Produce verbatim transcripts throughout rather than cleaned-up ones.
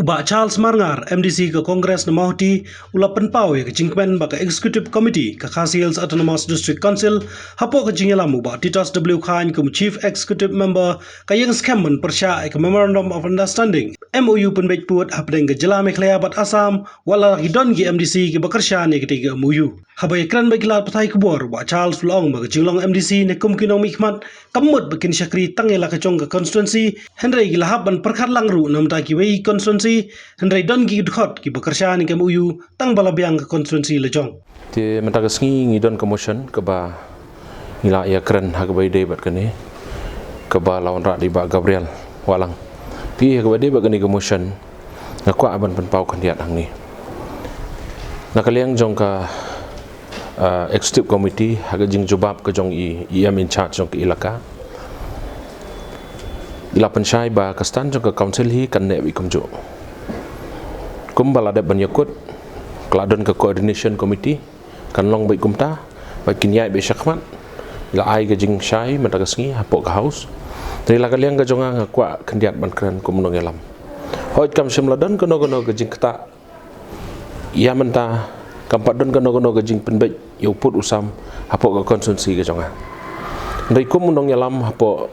Bah Charles Marngar, M D C ka Congress na Mawhati, u la pynpaw ïa ka jingkmen ba ka Executive Committee ka Khasi Hills Autonomous District Council, hapoh ka jingïalam u Bah Titus W Chyne kum Chief Executive Member, ka ïeng skhem ban pyrshah ïa ka Memorandum of Understanding, M O U, pynbeit pud hapdeng ka jylla Meghalaya bad Assam, wat la ki don ki M D C kiba kyrshan ïa katei ka M O U. Haba ïakren bad ki lad pathai khubor, Bah Charles u la ong ba ka jinglong M D C ne kum ki nongmihkhmat, kam mut ba kin shakri tang ïa la ka jong ka constituency, hynrei ki la hap ban pyrkhat lang ruh na bynta kiwei ki constituency, hynrei don ki dkhot kiba kyrshan ïa ka M O U tang ba la biang ka constituency la jong. Te mynta ka sngi ngi don ka motion kaba ngi la ïakren ha kaba ïadei bad kane, kaba la wanrah da i Bah Gabriel Wahlang. Te ha kaba ïadei bad kane ka motion, nga kwah ban pynpaw khyndiat hangne. Na ka liang jong ka, uh, Executive Committee, ha ka jingjubab ka jong i, i E M in charge jong ka ilaka, i la pynshai ba ka stand jong ka council hi kan neh beit kumjuh. Kumba la dep ban ïakut, ka la don ka coordination committee, kan long beit kumta, bad kin ïaid beit shakhmat. I la ai ka jingshai mynta ka sngi hapoh ka House. Te na ka liang ka jong nga, nga kwah khyndiat ban kren kum u nongïalam. Hooid, kam shym la don kano kano ka jingktah ïa mynta, kam pat don kano kano ka jingpynbeit ïa u pud u sam hapoh ka constituency ka jong nga. Hynrei kum u nongïalam hapoh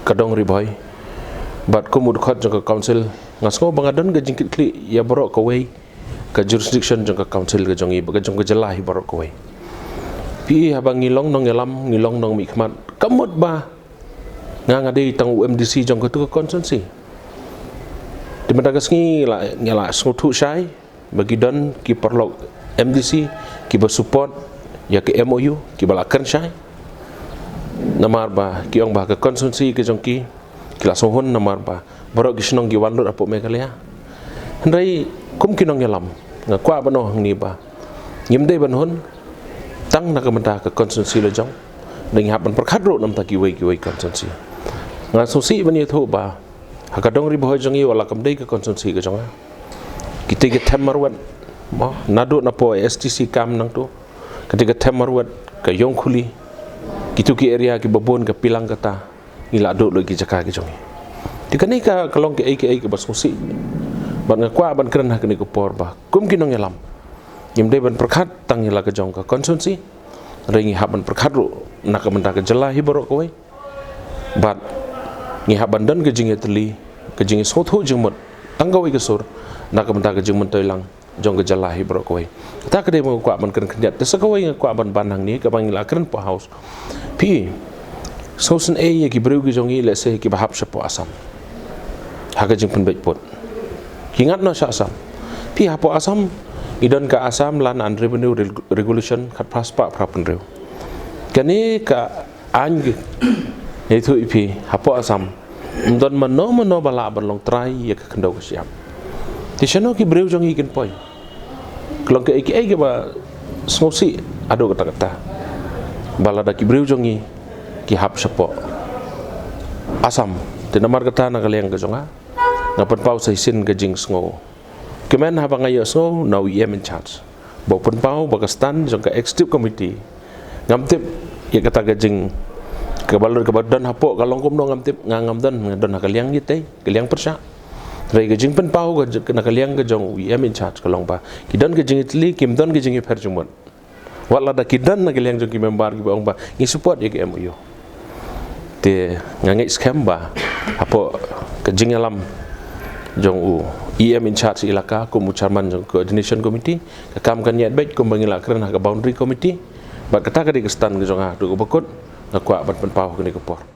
ka dong Ri Bhoi bad kum u dkhot jong ka council, nga sngew ba nga don ka jingkitkhlieh ïa baroh kawei ka jurisdiction jong ka council ka jong i, bad ka jong ka jylla hi baroh kawei. Phi i, haba ngi long nongïalam, ngi long nongmihkhmat, kam mut ba nga, nga dei tang u M D C jong katu ka constituency. Te mynta ka sngi la, ngi la sngewthuh shai ba ki don ki paralok M D C kiba support ïa ka M O U, kiba la kren shai. Namar ba ki ong ba ka constituency ka jong ki, ki la sngewhun namar ba baroh ki shnong ki wan lut hapoh Meghalaya. Hynrei kum ki nongïalam, nga kwah ban ong hangne ba ngim dei ban hun tang na ka bynta ka constituency la jong, hynrei ngi hap ban pyrkhat ruh na bynta kiwei kiwei constituency. Nga sngewsih ban ïathuh ba ha ka dong Ri Bhoi jong i, wat la kam dei ka constituency ka jong nga, kitei ka them marwet, mo, naduh napoh S T C kam nangtu, kitei ka them marwet, ka Ïongkhuli, kitu ki area kiba bun, ka Pilang kata, ngi la duh lut ki jaka ki jong ngi. Te kane ka, ka long kaei kaei kaba sngewsih. Bad nga kwah ban kren ha kane ka por ba kum ki nongïalam, ngim dei ban pyrkhat tang ïa la ka jong ka constituency, hynrei ngi hap ban pyrkhat ruh na ka bynta ka jylla hi baroh kawei. Bad ngi hap ban don ka jingïatylli, ka jingsngewthuh jingmut tang kawei ka sur na ka bynta ka jingmyntoi lang jong ka jylla hi baroh kawei. Kata ka dei ba nga kwah ban kren khyndiat. Te sa kawei nga kwah ban ban hangne, kaba ngi la kren hapoh House. Phi i, sngewsynei ïa ki briew ki jong ngi, lehse kiba hap shapoh Assam, ha ka jingpynbeit pud. Ki ngat noh sha Assam. Phi i, hapoh Assam i don ka Assam Land and Revenue Reg-, Regulation khatphra spah phra phew hynriew. Kane ka aiñ, ngi ïathuh ïa phi, hapoh Assam ym don mano mano ba lah ban long trai ïa ka khyndew ka shyiap. Te shano ki briew jong ngi kin poi? Ka long kaei kaei kaba sngewsih haduh katta katta, ba lada ki briew jong ngi ki hap shapoh Assam. Te namar kata, na ka liang ka jong nga, nga pynpaw sa shisien ka jingsngew kmen haba nga ïohsngew na u E M in charge ba u pynpaw ba ka stand jong ka Executive Committee, ngam tip ïa kata ka jing, kaba lut kaba don hapoh ka long kumno ngam tip, nga ngam don, nga don ha ka liang ïatei, ka liang pyrshah. Hynrei ka jingpynpaw ka j-, na ka liang ka jong u E M in charge ka long ba ki don ka jingïatylli, kim don ka jingïapher jingmut. Wat lada ki don na ka liang jong ki member kiba ong ba ngi support ïa ka M O U. Te nga ngeit skhem ba hapoh ka jingïalam jong u E M in charge ilaka kum u chairman jong ka coordination committee, ka kam kan ïaid beit kumba ngi la kren ha ka boundary committee. Bad kata ka dei ka stand ka jong nga haduh kaba kut, nga kwah ban pynpaw ha kane ka por.